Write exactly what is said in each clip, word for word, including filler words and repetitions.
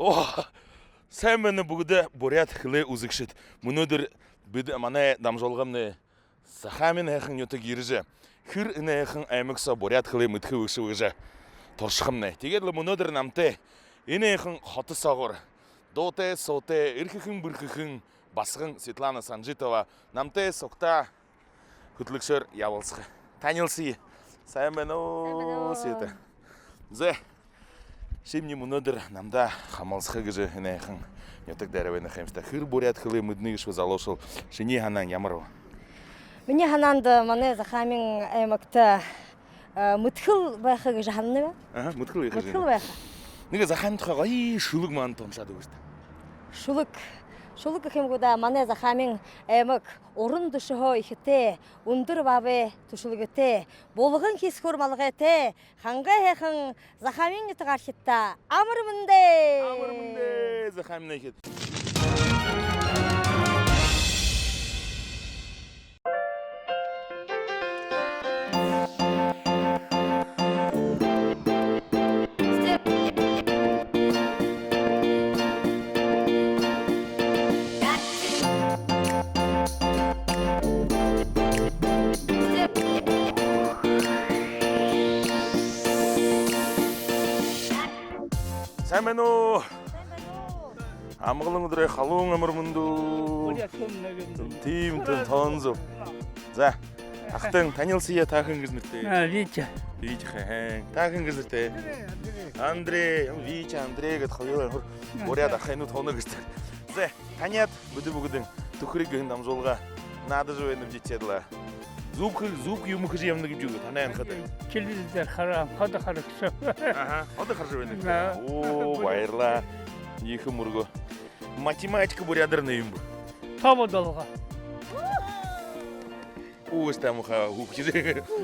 Оо, сайн байна, бүгэдэ буряад хэлээ үзэгшэд. Мүнөөдэр бидэ, манай дамжуулгамнай Захаамин һайхан нютаг ерэжэ, хэр энэ һайхан аймаг соо буряад хэлээ мэдэхэ бэшэ бэ гэжэ туршахамнай. Тиигээд лэ мүнөөдэр намтай энэ һайхан хото соогуур дуутай, суутай, эрхэхэн, бэрхэхэн басаган Светлана Санжитова намтай сугтаа хүтэлэгшөөр ябалсаха. Танилсая. Сайн байна уу, Света? Зэ. Шимни мүнөөдэр намда хамһалсаха гэжэ энэ һайхан нютаг дээрэ байна ха юм шта. Хэр буряад хэлээ мэдэнэ гээшэб, залуушуул? Шинии һанаан ямар бэ? Минии һанаанда, манай Захаамин аймагта мэдэхэл байха гэжэ һананаб. Аха, мэдэхэл байха гэжэ. Мэдэхэл байха. Нэгэ Захаамин тухай гоё шүлэг манда уншаад үгыш даа. Шүлэг. Шүлэг гэхэ юм гү даа, манай Захаамин аймаг уран дүшэһөө ехэтэй, үндэр баабай түшэлгэтэй, булган хисхүүр малгайтай, хангай һайхан Захаамин нютагаархидтаа амар мэндэ! Амар мэндэ, Захааминайхид! Сайн байна уу? Сайн байна уу? Амгалан үдэрэй халуун амар мэндэ! Буряад хүн нэгэ. Тиимэ, тон зүб. За, ахатан, танилсая, та хэн гэжэ нэрэтэйбта? А, Витя. Витя хэн. Та хэн гэжэ нэрэтэйбта? Андрей, Андрей. Витя, Андрей гээд хоюулаа хуу буряад ахайнууд һууна гээшэ даа. За, таниад, бидэ бүгэдэн «Түхэриг» гэһэн дамжуулга наадажа байнабди, тиигээд лэ. Зүб хэ-, зүб юумэ хэжэ ябанагүйб гү, танай һанахада? Телевизор хараа, ходо харагша. Аха, ходо хаража байнагүйб. Да. Оо, баярлаа. Ехэ мүргөө. Математика буряадаар юун бэ? Табан долоо. Үгы, тиимэ ха, үгы.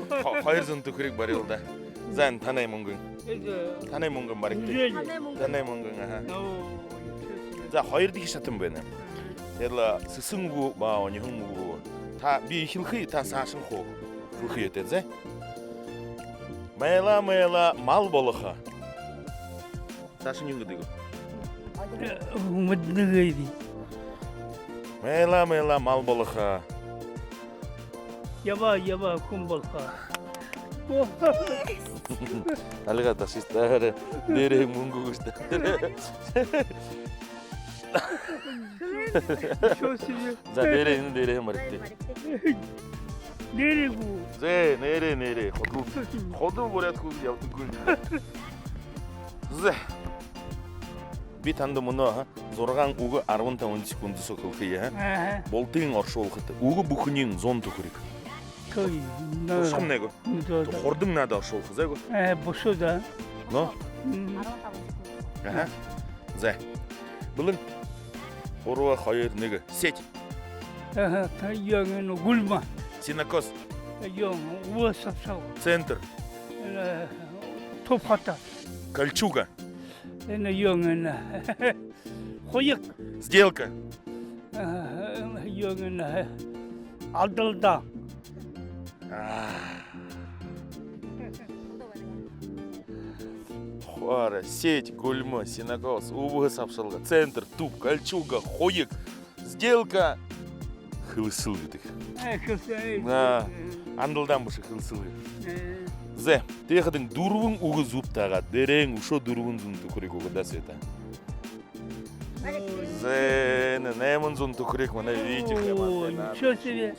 Хо-, хоёр зуун түхэриг барил даа. За, энэ танай мүнгэн. Эдэ. Танай мүнгэн баригты. Үгы. Танай мүнгэн. Танай мүнгэн, аха. Оо, ничего себе. За, хоёрдохи шатан байна. Тиигээд лэ сэсэн үгэ ба оньһон үгэ. Та, би эхилхэб, та саашань хуу хэлэхэ ёһотойт, за. Майлаа, майлаа, мал болохо. Саашань юун гэдэг бэ? Э, мэдэнэгүйб. Майлаа, майлаа, мал болохо. Ябаа, ябаа, хүн болохо. Альга ташистаар дээрээ мүнгэ үгыш даа. Ничего себе. За, дээрээ, энэ дээрээ баригты. Нээрээ гү? Зэ, нээрээ, нээрээ. Ходол, ходол буряад хүн ябадаггүй. Зэ. Би танда мүнөө, аха, зургаан үгэ арбан табан секунд соо хэлэхэб, аха. Аха. Бултыень оршуулхат. Үгэ бүхэниинь зуун түхэриг. Той, да. Туршахамнай гү? Да, да. Хурдан наада оршуулха, зэ гү? Э, бэшэ даа. Но? Мм. Аха. Зэ. Бэлэн. Гурба, хоёр, нэгэ. Сеть. Аха, та юун, гүлмэ. Сенокос. Юун, үбһэ сабшалга. Центр. Э, түб хото. Кольчуга. Энэ юун, хуяг. Сделка. Э, юун, алдалдаан. А. Хуара, сеть, гүлмэ, сенокос, үбһэ сабшалга, центр, түб, кольчуга, хуяг, сделка, хэлсэл гэдэг. Э, хэлсэл, э, а, э. Алдалдаан бэшэ, хэлсэл гэдэг. Э. Зэ, тиихэдэнь дүрбэн үгэ зүб таагаад, дээрэһээнь үшөө дүрбэн зуун түхэриг үгөө даа, Света. Зэ, нэ-, найман зуун түхэриг манай Витя хэмээн. Оо, ничего себе.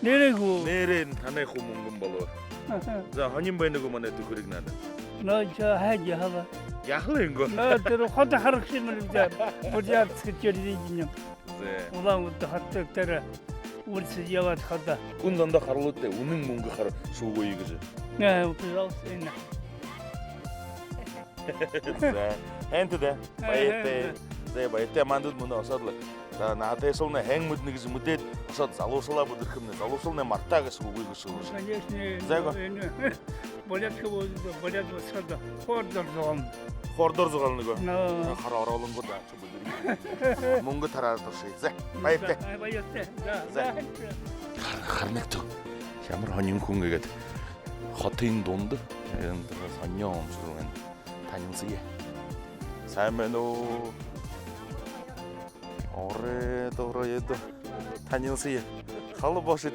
Нээрээ гү? Нээрээ, танай хуу мүнгэн болоо. Аха. За, һонин байна гү манай «Түхэриг» наада? Но, чё, хайди хала. Яахал юм гү? Но, тэрэ ходо харагша юм лэ даа. Буряадское телевидение. Зэ. Улаан-Үдэ хото тэрэ улица ябаад хадаа. Хүн зондоо харуулыт даа, үнэн мүнгэ хара шүүгөө гэжэ. Не, пожалуйста, энэ. За, һайн даа. Баяртай. Э, э, э. За, баяртай, мандаа мүнөө ошоод лэ. За, наадайшуулнай һайн мэдэнэ гэжэ мэдээд, ошоод залуушуулаа бэдэрхэмнай. Залуушуулнай мартаа гээшэ үгы гээшэ. Конечно. За, гү? Энэ буряад хэлэ, буряад басагад хордор зугаална. Хордор зугаална гү? Но. Хара оролонго даа, ши бэдэрхэ. Мүнгэ тараажа туршая. За, баяртай. За, баяртай. За, за. За. Хар-, харагты. Ямар һонин хүн гээд. Хотын дунда. Эндэ һонин омшор байна. Танилсая. Сайн байна уу? Орой, орой, эдэ. Танилсая. Халуу болошоот.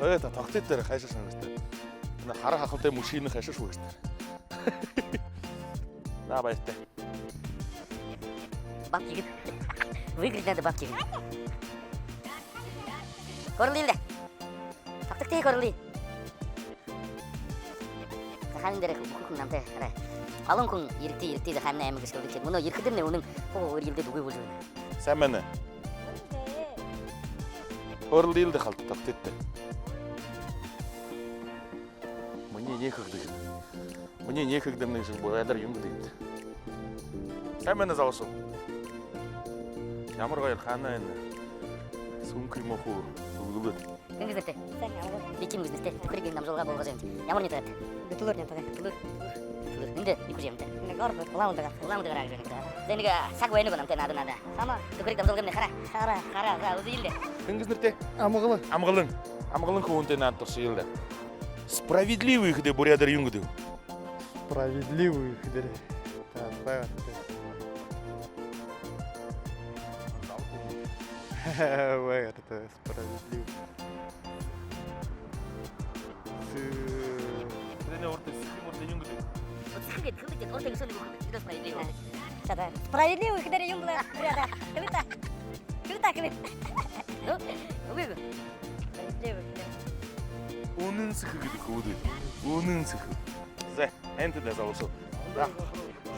Ой, та тогтоогты, хайшаа шагнажа байна. Хара хахалтай мужчина хайшаа шагнажа байна. За, баяртай. Бабкигээд. Выиграть надо бабкигээд. Хөөрэлдэе даа. Тогтоогты, хөөрэлдэе. Захаамин дээрэ бүхы хүн намтай, арай. Олон хүн ерэгты, ерэгты, Захааминай аймаг гээшэ хэлэдэг. Мүнөө ерэхэдэмнай үнэн хуу ерэлдээд үгы болжо байна. Сайн байна. Хөөрэлдэе даа, халта тогтоогты. Минии нехэгдэ. Минии нехэгдэмнай гэжэ буряадаар юун гэдэг юм? Сайн байна, залуушуул. Ямар гоёор ханаа энэ сүнхы мохо үлгөөд. Хэн гэжэ нэрэтэй? Сайн, Амгалан. Би Ким гэжэ нэрэтэй. «Түхэриг» гэһэн дамжуулга болгожо ябанаб. Ямар нютагта? Түлөөр нютагта. Түлөөр. Түлөөр. Эндэ юу хэжэ ябанат? Эндэ город Улаан-Үдэ гараад. Улаан-Үдэ гараад ябанат. За, нэгэ саг байна гү намтай наада наада? Хамаа. «Түхэриг» дамжуулгамнай хараа. Хараа. Хараа. За, үзэел даа. Хэн гэжэ нэрэтэй? Амгалан. Амгалан. Амгалан хүнтэй наада туршаял даа. Справедливый гэхэдээ буряадаар юун гэдэг? Справедливый гэхэдээ. Так, байгаа. Байгаа, справедливый. Сэ- Тэрэнэй урда, сэхын урда юун гэдэг? Сэхэ гэдэг хэлэдэг, урда хэшээл үгэ гэдэг. Тэрэ справедливый. За, да. Справедливый гэхэдээ юун бэ? Буряадаар. Хэлэ даа. Хэлэ даа, хэлэ. Ну, үгы гү? Справедливый. Үнэн сэхэ гэдэг хөөд. Үнэн сэхэ. За, һайн даа, залуушуул. За,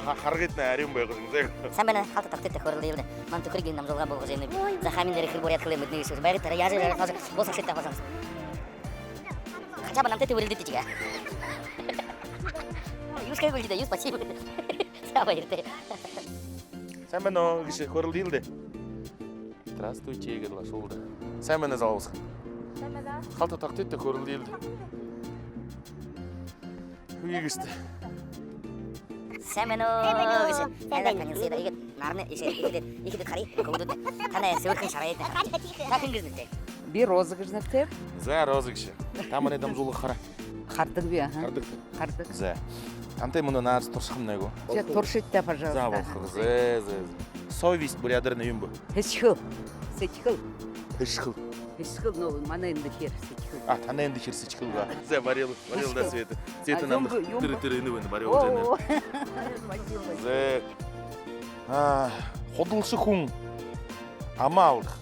ха-, харгытнай арюун байгыш, зэ. Сайн байна, халта тогтоогты, хөөрэлдэе даа. Манай «Түхэриг» гэһэн дамжуулга болгожо ябанаб. Ой. Захаамин дээрэ хэр буряад хэлэ мэдэнэ гээшэб. Байгыт, арай яажа, яажа, яажа, бол сагшадтай болоһон. Хотя бы намтай тэбэрилдыт тиигээ. Юушкай гүйлдэ, юу, спасибо. За, баяртай. Сайн байна уу гэжэ хөөрэлдэе даа. Здравствуйте гээд лэ шуулда. Сайн байна, залуушуул. Сайн байна. Халта тогтоогты, хөөрэлдэе даа. Үгы гэжэ. Сайн байна уу гэжэ. Сайн байна. Танилсая даа. Иигээд наранай иишээ, иигээд, иигээд харая, хүбүүднай. Танай сэбэрхэн шарайтай. Та хэн гэжэ нэрэтэй? Би Роза гэжэ нэрэтэй. За, Роза гэжэ. Та манай дамжуулга хараа? Хардаг би, аха. Хардаг. Хардаг. За. Тантай мүнөө наадажа туршахамнай гү? За, туршыт даа, пожалуйста. За, болохо. За, за, за. Совесть буряадаар юун бэ? Сэдьхэл. Сэдьхэл. Сэдьхэл. Сэдьхэл, ну, манай эндэ хэр сэдьхэл. А, танай эндэ хэр сэдьхэл бэ. За, барил, барил даа, Света. Сэдьхэл. Света, а, намда юун бэ, юун бэ? Тэрэ, тэрэ энэ байна, барил. Оо, даа, энэ байна. Спасибо. За. А, худалша хүн амаа алдаха.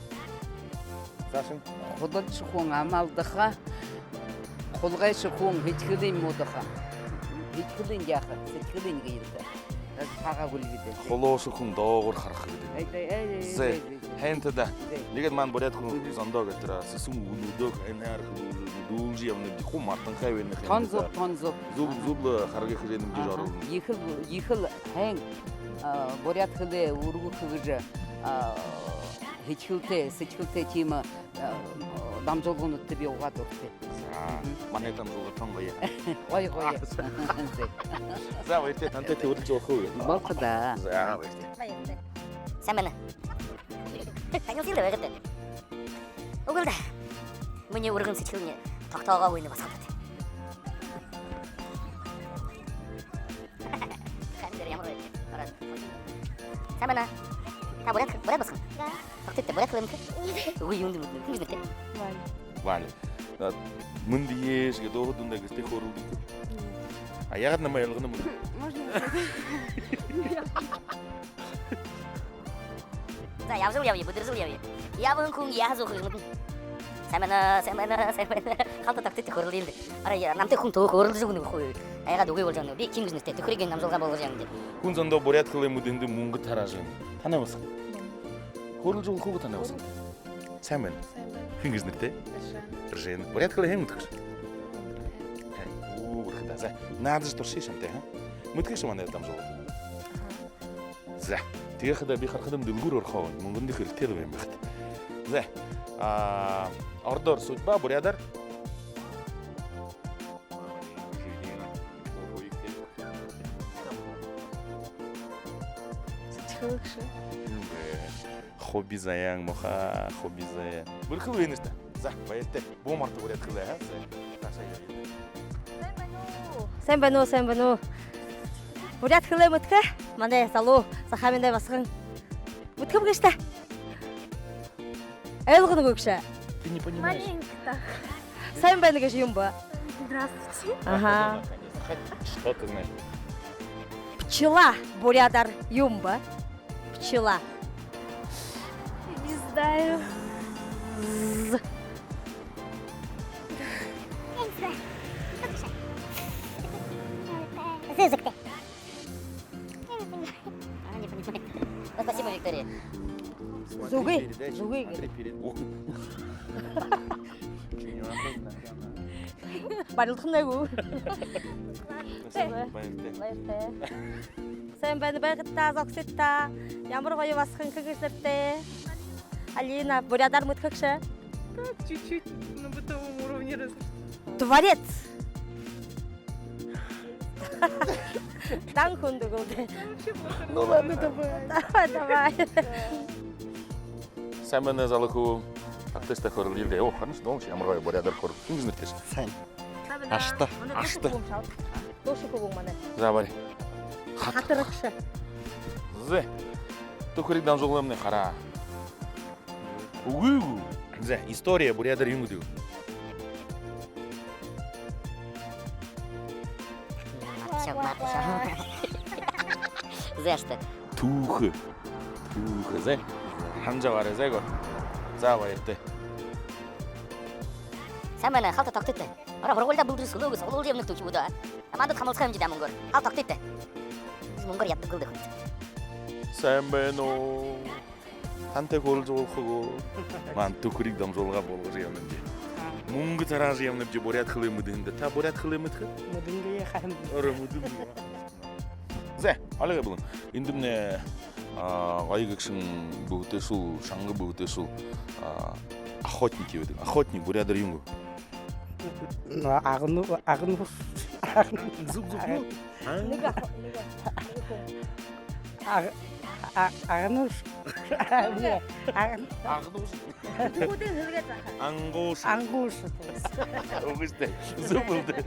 Саашань. Худалша хүн амаа алдаха, хулгайша хүн сэдьхэлынь муудаха. Сэдьхэлынь яаха, сэдьхэлынь гээд. Сагаа гүлгэдэ. Хулууша хүн доогуур хараха гэдэг. Эй, эй, эй, эй, зэ, эй, эй. Һайн даа. Зэ. Нэгэ манай буряад хүн зондоо гээд тэрэ сэсэн үгэнүүдээ һайнаар хэлүүлжэ, дуулжа ябанабди, хүн мартанхай байна. Тон зүб, тон зүб. Зүб, аха, зүб лэ харгы хэжэ ябанабди, аха, жоролно. Ехэл, ехэл һайн, а, буряад хэлээ үргэхэ гэжэ, а, сэдьхэлтэй, сэдьхэлтэй тиимэ, а, дамжуулгануудта би угаа дуратай. За, мгм, манай дамжуулга тон гоё. Гоё, гоё. А, за. За, баяртай, тантай тэбэрилжэ болохо гү? Болохо даа. За, баяртай. Баяртай. Сайн байна. Танилсая даа, байгыт. Үгы л даа. Минии үргэн сэдьхэлынь тогтоогоогүй энэ басагадта. Хамдэр ямар бай. Ороод. Сайн байна. Та буряад, буряад басаган? Да. Тогтоогты, буряад хэлэ мэдэхэ гүт? Үгы, юундэ мэдэхэ? Хэн гэжэ нэрэтэйбта? Валя. Валя. А, мэндэ еш гээд, өөһэд дундаа гэртээ хөөрэлдэдэг гүт? Нет. А яагаад намайе ойлгоно юм? Можно я? За, ябажал ябая, бэдэржэл ябая. Ябаһан хүн яаһа зууха гэжэ мэдэнэ. Сайн байна, сайн байна, сайн байна. Халта тогтоогты, хөөрэлдэе даа. Арай, я, намтай хүн тээ хөөрэлдэжэ үгэнэ гү, хуу. Аягаад үгы болжо байна. Би Ким гэжэ нэрэтэй, «Түхэриг» гэһэн дамжуулга болгожо ябанабди. Хүн зондоо буряад хэлэ мэдэнэндэ мүнгэ тараажа байна. Танай басаган. Хөөрэлдэжэ болохо гү танай басаган? Сайн байна. Сайн байна. Хэн гэжэ нэрэтэйбта? Ржена. Ржена. Буряад хэлэ һайн мэдэхэ гүш? Һайн. Оо, бэрхэ даа. За, наадажа туршыш шамтай, ха? Мэдэхэ гүш манай дамжуулга? Аха. За. Тиигэхэдэ би харахадам дэлгүүр орохо, мүнгэн дээрэ хэрэгтэй л юм байна. За. А, ородоор судьба, буряадаар? Сэдьхэл гүш? Хубизаян, муха, хубизаян. Бэрхэл байнаш даа. За, баяртай. Бү мартаа буряад хэлэ, ха? За. Сайн байна уу, сайн байна уу? Буряад хэлэ мэдэхэ, манай залуу Захааминай басаган. Мэдэхэм гээшэ даа. Ойлгоно гү гээшэ? Ты не понимаешь. Маленько так. Сайн байна гэжэ юун бэ? Здравствуйте. Ага. Что ты знаешь? Пчела буряадаар юун бэ? Пчела. Не знаю. З. Я не знаю. Как же? Зызык ты. Я не понимаю. А, не понимаю. Ну, спасибо, Виктория. Смотри передачу, смотри перед-, о. Чё, не надо, наверное. Баярлахамнай гү? Баяртай. Баяртай. Сайн байна, байгты даа, зогсогты даа. Ямар гоё басаган, хэн гэжэ нэрэтэйбта? Алина, буряадаар мэдэхэ гүш? Так, чуть-чуть на бытовом уровне разве что. Творец. Дан хүн дэгэл даа. Ну ладно, давай. Давай, давай. Сайн байна, залуу хүн. Тагтыш даа, хөөрэлдэе даа. О, харыш, долоонш, ямар гоё буряадаар хөөрэл. Хэн гэжэ нэрэтэйш? Сайн. Ашта. Ашта. Дуушан хүбүүн манай. За, бари. Хат-, хатарагша. Зэ. Түхэриг дамжуулгамнай хараа. Үгы гү? Зэ, история буряадаар юун гэдэг бэ? Мартышаг, мартышаг. Зэ, ашта. Түүхэ. Түүхэ, зэ. Ханжа бари, зэ, гү. За, баяртай. Сайн байна, халта тогтыт даа. Орой һургуулидаа бэлдэржэ, сүлөөгөө суглуулжа ябанабди, тиимэ гү даа. Намда хамһалсаха юм даа мүнгөөр. Халта тогтыт даа. Мүнгөөр ябадаг лэ даа хүн. Сайн байна уу? Тантай хөөрэлдэжэ болохо гү? Манай «Түхэриг» дамжуулга болгожо ябанабди. А. Мүнгэ тараажа ябанабди, буряад хэлэ мэдэһэндэ. Та буряад хэлэ мэдэхэ гүт? Мэдэнэгүй, харин. Орой мэдэнэгүй. Зэ, олигээ бэлэн. Эндэмнай, а, гоё гэгшын бүһэтэйшүүл, шанга бүһэтэйшүүл, а, охотник байдаг. Охотник буряадаар юун гү? Агну-, агну-, агну-, Зүб, зүб, зүб. А? Нэгэ ах-, нэгэ, нэгэ хүн. Аг-, а-, агнууш. Аг-, агнууш. Түбүүдээ хэлэгээ заха. Ангууш. Ангууш. Үгы шүү дээ. Зүб лэ даа.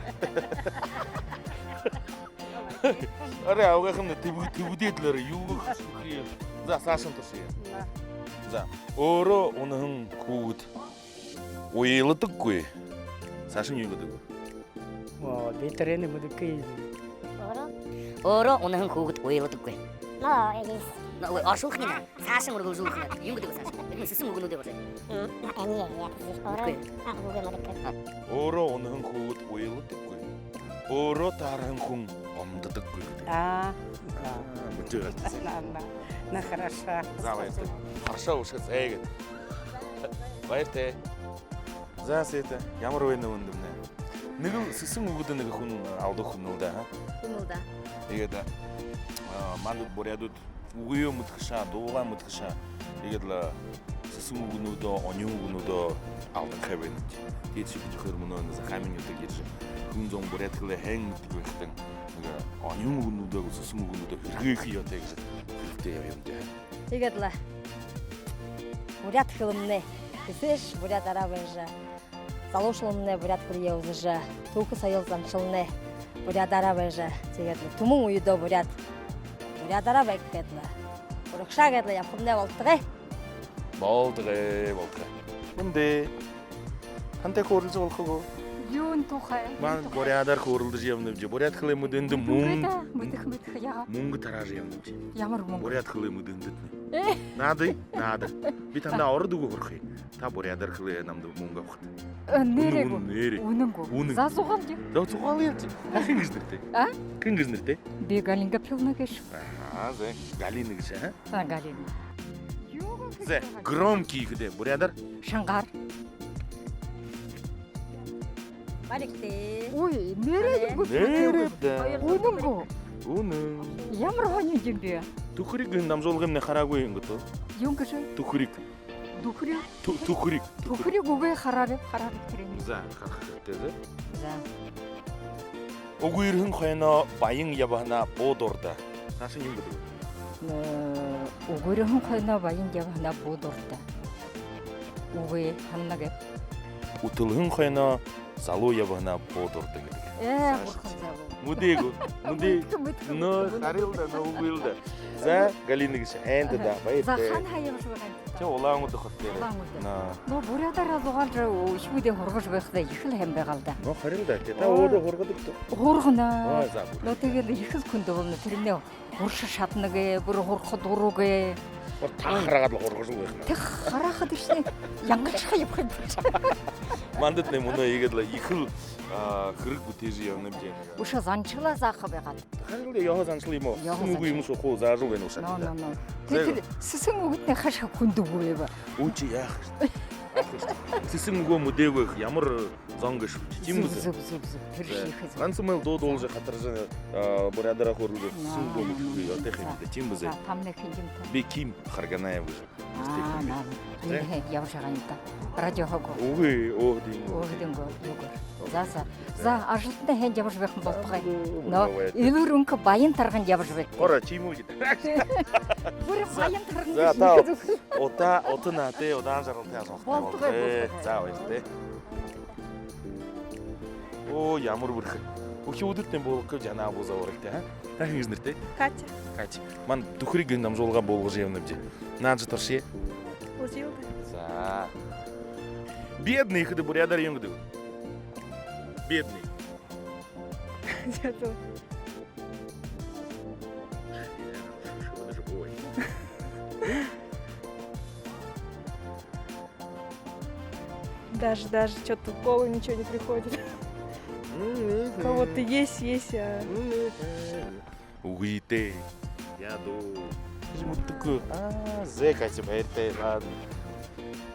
Арай абгайхамнай түб-, түбүүдэй талаар юу гэхэ юм. За, саашань туршая. За. Өөрөө унаһан хүүгэд уйладаггүй. Саашань юу гэдэг бэ? Оо, би тэрэниие мэдэхэгүй. Өөрөө? Өөрөө унаһан хүүгэд уйладаггүй. Но, э, есть. Но, ой, оршуулха юм. Саашань үргэлжэлүүлхэ юм. Юун гэдэг бэ саашань? Бидэ сэсэн үгэнүүдые бажа. М, а, не, нет, здесь өөрөө. Мэдхэгүй. А, үгы, мэдэхэгүй. А. Өөрөө унаһан хүүгэд уйладаггүй. Өөрөө таараһан хүн гомдодоггүй гэдэг. А, да. А, мэдэжэ байгаа. На, на, на, хорошо. За, баяртай. Хорошо, ушка, зэ, гээд. Баяртай. За, Света, ямар байна үндэмнай? Нэгэл сэсэн үгэдэ нэгэ хүн алдуу хүн лэ даа, а? Хүн лэ даа. Тиигээд, а, манай буряадууд үгыеэ мэдэхэш, дуугаа мэдэхэш. Тиигээд лэ сэсэн үгэнүүдээ, оньһон үгэнүүдээ алданхай байнабди. Тиигээд ши бидэ хоёр мүнөө энэ Захааминай нютаг ерэжэ, хүн зон буряад хэлэ һайн мэдэдэг байхадань, нэгэ оньһон үгэнүүдээ, сэсэн үгэнүүдээ һэргээхэ ёһотой гэжэ хэрэгтэй юм даа. Тиигээд лэ буряад хэлэмнай хэзээш буряадаараа байжа, залуушуулнай буряад хэлэеэ үзэжэ, түүхэ соёл заншалнай буряадаараа байжа, тиигээд лэ түмэн үедөө буряад, буряадаараа байг гээд лэ, урагшаа гээд лэ ябахамнай болтогой. Болтогой, болтогой. Мэндэ. Тантай хөөрэлдэжэ болохо гү? Юун тухай? Манай буряадаар хөөрэлдэжэ ябанабди. Буряад хэлэ мэдэһэндэ мүн-, мэдэнэгүй даа. Мэдэхэ, мэдэхэ, яагаа. Мүнгэ тараажа ябанабди. Ямар мүнгэ? Буряад хэлэ мэдэһэндэтнай. Э? Наадая, наадая. Би танда ород үгэ хөөрхэ. Та буряадаар хэлээ, намда мүнгэ абахат. Э, нээрээ гү? Үнэн, үнэн, нээрээ. Үнэн гү? Үнэн. За, зугаалая. За, зугаалая. Та хэн гэжэ нэрэтэйбта? А? Хэн гэжэ нэрэтэйбта? Би Галина Гавриловна гээшэб. Аха, зэ. Галина гээшэ, а? А, Галина. Зэ, громкий гэхэдээ буряадаар? Шангаар. Баригты. Ой, нээрээ гү? Нээрээ даа. Үнэн гү? Үнэн. Ямар һонин юм бэ? «Түхэриг» гэһэн дамжуулгыемнай хараагүй юм гүт? Юун гэжэ? «Түхэриг». «Түхэриг»? Тү-, «Түхэриг». «Түхэриг» үгы, хараарай, хараарай тэрэниие. За, хараха хэрэгтэй, зэ. За. Үгы ерэһэн хойноо баян ябаһанаа буу дурда. Саашань юун гэдэг бэ? Э, үгы ерэһэн хойноо баян ябаһанаа буу дурда. Үгы, һанана гээ. Үтэлһэн хойноо залуу ябаһанаа буу дурда гэдэг. Э, бурхан залуу. Мэдээгүй. Мэдээ. Мэдхэ, мэдхэ, нөө, мэдхэ. Харил даа, нөө, үгыл даа. За, Галина гээшэ, һайн даа, баяртай. За, хаана ябажа байгаа юм? Тэ, Улаан-Үдэ хотодо. Улаан-Үдэ. Нөө. Нөө, буряадаар зугаалжа, үхибүүдые һургажа байхада ехэл һайн байгаа л даа. Нөө, харил даа, тэ, та өөрөө һургадаг гүт? Һургана. Оо, за, буряад. Нөө, тиигээд ехэл хүндэ болоно, тэрэмнай һурша шадана гээ, бүри һурха дурагүй. Бүри таа хараагаад лэ һургажа л байхана. Тэ, харахада шэнэ, янгашаха ябаха юм. Мандатнай мүнөө иигээд лэ ехэл, а, хэрэг бүтээжэ ябанабди. Үшөө заншалаа зааха байгаад. Харин лэ ёһо заншал юм гү? Ёһо заншал. Сэсэн үгэ юумэ шүүхэ заажал байна ушаа. Нөө, нөө, нөө. Зэ. Тиигээд лэ сэсэн үгэтнай хашаа хүндэ үгы бэ? Үгы яаха. Сэсэн үгөө мэдээгүй ямар зон гээшэб. Тиимэ бэзэ? Зүб, зүб, зүб, зүб. Тэрэ шэнги зүб. Ганса мэл дуу дуулажа, хатаржа, а, буряадаараа хөөрэлдэжэ, сэсэн үгөө мэдэхэгүй ёһотой юм даа. Тиимэ бэзэ? За, тамнай хэнжэм та? Би Ким Харганаев гэжэ. Аа, наа. Зэ. Эндэ ябажа байгаа юм даа. Радиоһоо гү? Үгы, өөһэдынгөө. Өөһэдынгөө, юугээр. За, за. За, ажалтнай һайн ябажа байха юм болтогой. Нөө, элүүр үнгэ баян тарган ябажа байха. Хора, тиимэ үгы. Бүри баян тарган. За, та ута, ута наһатай, удаан жаргалтай ажаһуугты. Болтогой, болтогой. За, баяртай. Оо, ямар бэрхэ. Үхибүүдтнай буулгахагүйб, жанаа буза урагты, а? Та хэн гэжэ нэрэтэйбта? Катя. Катя. Манай «Түхэриг» гэһэн дамжуулга буулгажа ябанабди. Наадажа туршая. Үзэе даа. За. Бедный гэхэдэ буряадаар юун гэдэг бэ? Бедный. Нету. Даже, даже что-то в голову ничего не приходит. У кого-то есть, есть, а. Үгы даа. Яа даа. Хэжэ мэдэдэггүй. Аа, зэ, Катя, баяртай, ладно.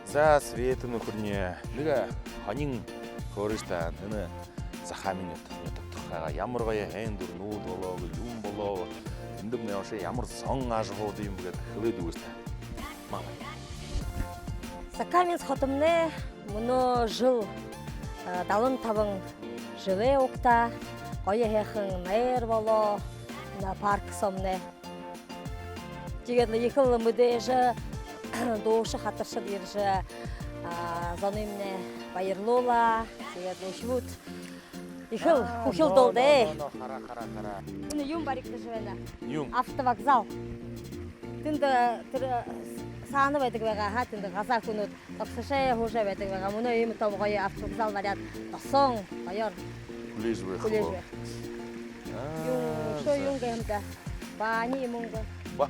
За, Света нүхэрни, нэгэ һонин хөөрыш даа, энэ Захааминай нютаг, нютаг тухайгаа, ямар гоё һайндэр нютаг болоо гү, юун болоо гү, эндэмнай ошоо ямар зон ажаһуудаг юм гээд хэлээд үгыш даа. Мама. Закаменск хотомнай мүнөө жэл, а, далан табан жэлэй угтаа гоё һайхан найр болоо, на, парк соомнай. Тиигээд лэ ехэл мэдээжэ, дуушад, хатаршад ерэжэ, а, зонымнай баярлуулаа. Тиигээд лэ үхибүүд ехэл хүхилдөө даа. Нөө, нөө, нөө, хараа, хараа, хараа. Энэ юун баригдажа байна? Юун? Автовокзал. Тэндэ, э, тэрэ, э, саана байдаг байгаа, ха, тэндэ газаа хүнүүд тогсошоо һуужа байдаг байгаа. Мүнөө иимэ том гоё автовокзал бариад, досоонь гоёор хүлеэжэ байха. Хүлеэжэ байха. Аа, юун, үшөө за. Юун гэһэм даа. Баня юм гү? Ба-,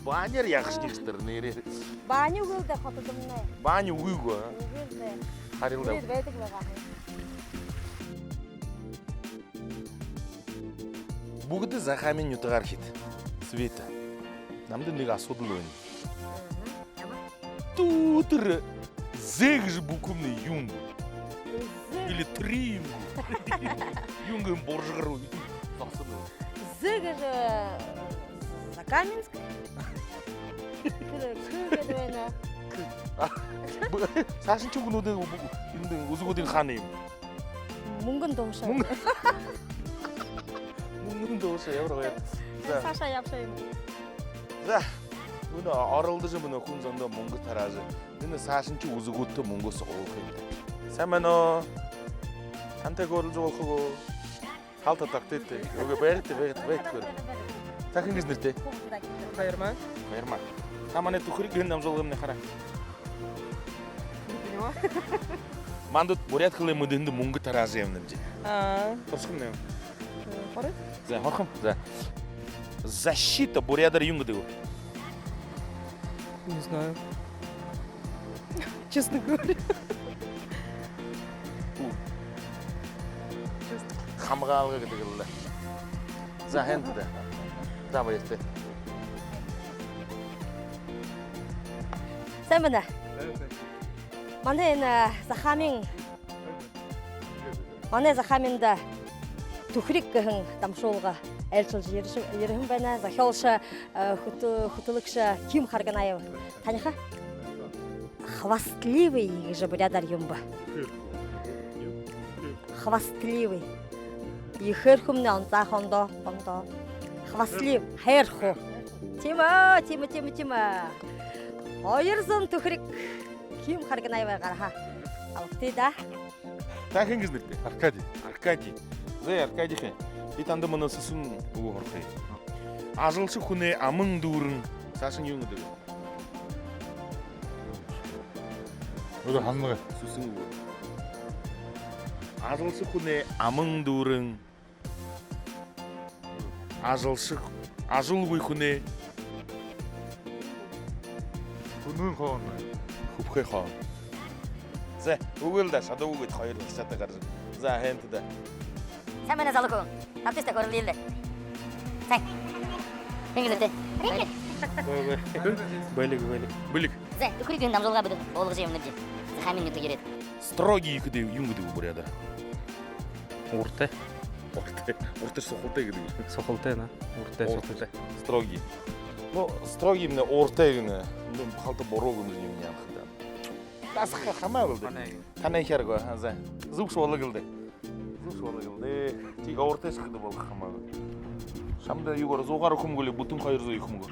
баняар яахаш гээшэб тэрэ нээрээ. Баня үгыл даа хотодомнай. Баня үгы гү, а? Үгы даа. Харин лэ. Хүлеэжэ байдаг байгаа. Бүгэдэ Захааминай нютагаар хэт. Света, намда нэгэ асуудал байна. Мгм. Ямар? Туу, тэрэ «З» гэжэ буквамнай юун бэ? З. Или три юм гү? Юун гэһэн буржагар зогсоно. З гэжэ Закаменск. Тэрэ К гэжэ байна. К. А, б-, саашань үгэнүүдэй бу-, эндэ үзэгүүдынь хаана юм? Мүнгэн дуушаа. Мүн-, мүнгэн дуушаа, ямар гоё. За. Саашаа ябашаа юм. За. Мүнөө оролдожо, мүнөө хүн зондоо мүнгэ тараажа, энэ саашань үзэгүүдтэ мүнгэ суглуулха юм. Сайн байна уу? Тантай хөөрэлдэжэ болохо гү? Халта тагтыт. Үгы, байрта, байрта, байрта. Та хэн гэжэ нэрэтэйбта? Баярма. Баярма. Та манай «Түхэриг» гэһэн дамжуулгамнай хараа. Не поняла. Манда буряад хэлэ мэдэһэндэ мүнгэ тараажа ябанабди. А. Туршахамнай. Э, хорой? За, хорхом. За. Защита буряадаар юун гэдэг бэ? Не знаю. Честно говоря. Хамгаалга гэдэг лэ. За, һайн даа. За, баяртай. Сайн байна. Манай энэ Захаамин, манай Захааминда «Түхэриг» гэһэн дамжуулга айлшалжа ерэжэ, ерэһэн байна. Зохёолшо, э, хүтэ-, хүтэлэгшэ Ким Харганаев. Таниха? Хвастливый гэжэ буряадаар юун бэ? Хвастливый. Ехээр хүмнай онсо хондоо, хондоо. Хвастлив, һайрхуу. Тиимэ, тиимэ, тиимэ, тиимэ. Хоёр зуун түхэриг Ким Харганаевай гараха. Абагты даа. Та хэн гэжэ нэрэтэйбта? Аркадий. Аркадий. Зэ, Аркадий ахай, би танда мүнөө сэсэн үгэ һурахаб. Ажалша хүнэй аман дүүрэн. Саашань юун гэдэг бэ? Өөрөө һанана. Сэсэн үгэ. Ажалша хүнэй аман дүүрэн. Ажалша, ажалгүй хүнэй. Хүнэй хоон. Хүбхэй хоон. Зэ, үгы л даа, шадаагүй гээд хоёр дахин шатаа гаража. За, хэнтэ даа. Сайн байна, залуу хүн. Артистта хөөрэлдэе лэ. Сайн. Хэн гэлээ тэ? Бэлиг, бэлиг. Бэлиг. Зэ, «Түхэриг» гэһэн дамжуулга бидэ болгожо ябанабди. Захааминай нютаг ерээд. Строгий гэхэдэ юун гэдэг бэ буряадаар? Ууртай. Ууртай. Ууртай, сухалтай гэдэг. Сухалтай, на. Ууртай, сухалтай. Строгий. Ну, строгий гэнэ, ууртай гэнэ. Ну, халта буруу гэнэ юм яаха даа. Дасаха хамаагүй л даа. Танай хэр гү, а, зэ. Зүбшэ болог лэ даа. Зүбшэ болог лэ даа. Тиигээ ууртай шэхэ гэдэг болохо хамаагүй. Шамда юугээр, зуугаар үгэхэ юм гү, али бүтэн хоёр зуу үгэхэ юм гү?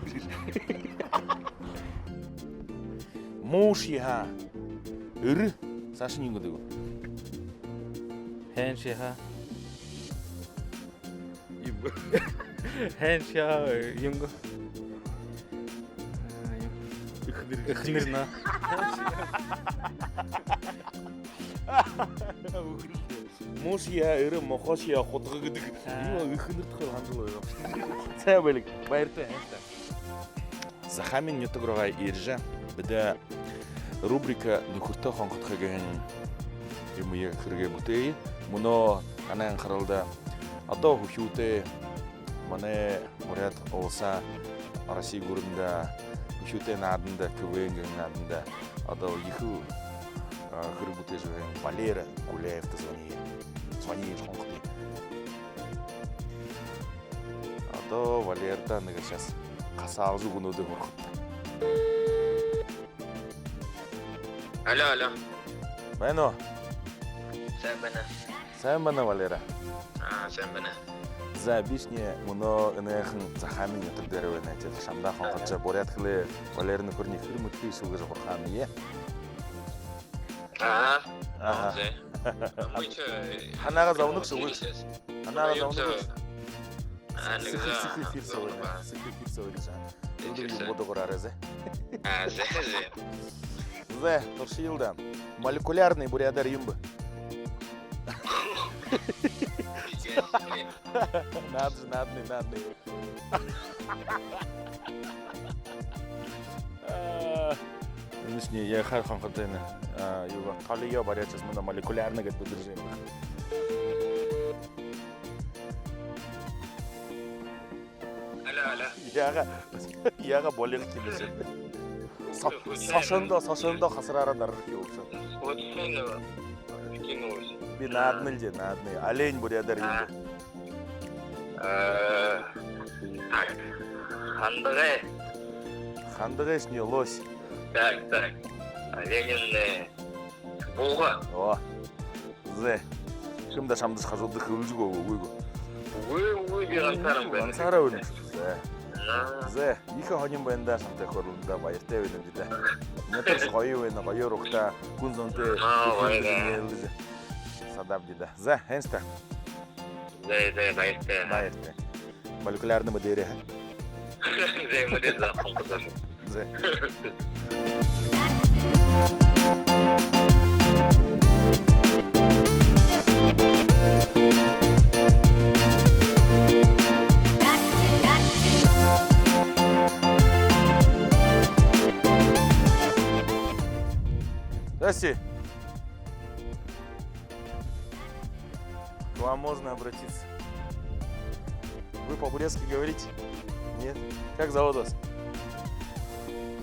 Муушье һаа эрэ. Саашань юун гэдэг бэ? Һайншье һаа. Юм. Һайншье һаа, э, юун гү? Э, юм. Эхэнэр. Эхэнэр, на. Муушье һаа эрэ, мохоошье һаа хутага гэдэг. Аа. Юу, эхэнэр тухай һанажал байгаа. Сайн, бэлиг. Баяртай, һайншье һаа. Захааминай нютаг руугаа ерэжэ, бидэ рубрика «Нүхэртөө хонходохо» гэһэн юумые хэрэгээ бүтээе. Мүнөө танай анхаралда одоо хүхюутэй манай Буряад Уласай, Росси гүрэндэ хүхюутэй нааданда, КВН гэһэн нааданда одоо ехэл, а, хэрэг бүтээжэ байһан Валера Гуляевта звони. Звони, хонходоё. Одоо Валерада нэгэ сейчас хасаалжа үгэнүүдые һурахаб. Алло, алло. Байна уу? Сайн байна. Сайн байна, Валера. Аа, сайн байна. За, бишни мүнөө энэхэн Захааминай нютаг дээрэ байна. Тиигээд шамда хонходожо, буряад хэлээ Валера нүхэрни хэр мэдэхэ гээшэб гэжэ һурахамни. Аа. Аха. Зэ. Мы чё, э, Ханаагаа зобоно гүш, үгы гүш? Ханаагаа зобоно гүш? Аа, нэгэ сэхэ, за, сэхэ эфир соо байна. Сэхэ эфир соо байна. Эфир соо. Юумэ бодогоор арай, зэ. Аа, зэ, зэ. Зэ, туршыел даа. Молекулярный буряадаар юун бэ? Наадажа, наадыш, наадыш. Энэшни яахаар хонходоё энэ. А, юу бэ? Толёо баряад, сейчас мүнөө молекулярный гээд бэдэржэ юм. Алло, алло. Яагаа, яагаа болёо хилээшэб. Со-, сошондоо, сошондоо хасараараа дарархи уугша. Вот именно. Кино. Би наадана лэ даа, наадана. Олень буряадаар юун бэ? Э, так. Хандагай. Хандагайшни лось. Так, так. Оленинь, э, бууга. О. Зэ. Хэн даа шамда хажуудаа хэлэжэ үгөө, үгы гү? Үгы, үгы, би гансаараа байна. Гансаараа байна. Зэ. Аа. Зэ. Ехэ һонин байна даа, шамтай хөөрэлдэндөө баяртай байнабди даа. Нютагшни гоё байна, гоёор угтаа, хүн зонтой. Аа, баяртай. Садабди даа. Зэ, һайн даа. Зэ, зэ, баяртай. Баяртай. Молекулярный мэдээрэй, ха? Зэ, мэдээ, зэ, хонходоё. Зэ. Здрасте. К вам можно обратиться? Вы по-бурятски говорите? Нет? Как зовут вас?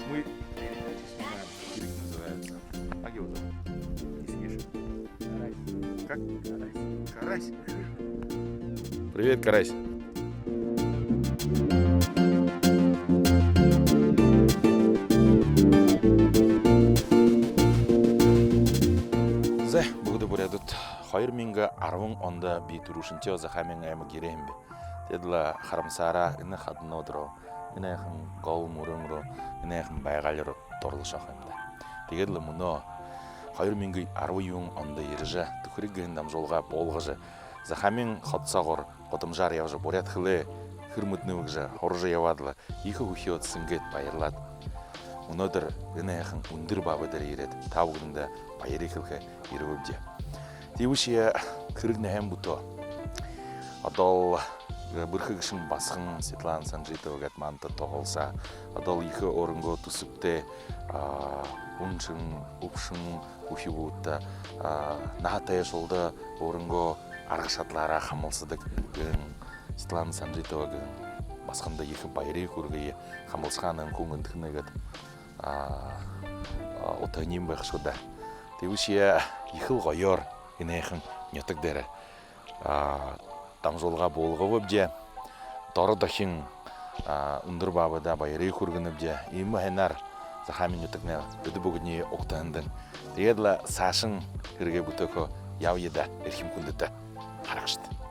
Мы передачу снимаем. Кирик называется. Как его зовут? Не съешь. Карась. Как? Карась. Карась. Привет, Карась. Зэ, бүгэдэ буряадууд, хоёр мянга арбан ондо би түрүүшынхиеэ Захааминай аймаг ерээ һэм би. Тиигээд лэ харамсаараа энэ хадань одоол энэ һайхан гол мүрэн руу, энэ һайхан байгаали руу дурлашоо һэм даа. Тиигээд лэ мүнөө хоёр мянга арбан юһэн ондо ерэжэ, «Түхэриг» гэһэн дамжуулга болгожо, Захааминай хото соогуур гудамжаар ябажа, буряад хэлээ хэр мэдэнэб гэжэ һуража ябаад лэ, ехэ хүхюуд һэн гээд баярлаад, мүнөөдэр энэ һайхан Үндэр Баабай дээрэ ерээд, та бүгэдэндэ баярые хэлэхэ ерэбэбди. Тиибэшье хэрэгнай һайн бүтөө. Одоол, э, бэрхэ гэшэн басаган Светлана Санжитова гээд манда туһалсаа. Одоол ехэ өөрынгөө түсэбтэй, а, үншэн, үбшэн үхибүүдтэ, а, наһатайшуулда өөрынгөө арга шадалаараа хамһалсадаг гэһэн Светлана Санжитова гэһэн басаганда ехэ баярые хүргэе, хамһалсаһаниинь хүн эндэхэнэ гээд, а, а, утаһан юм байха шүү даа. Тиибэшье ехэл гоёор энэ һайхан нютаг дээрэ, а, дамжуулга буулгабабди. Доро дохин, а, Үндэр Баабайда баярые хүргэнэбди. Иимэ һайнаар Захааминай нютагнай бидэ бүгэдэниие угтаһандань. Тиигээд лэ саашань хэрэгээ бүтээхэ ябая даа, эрхим хүндэтэ харагшад.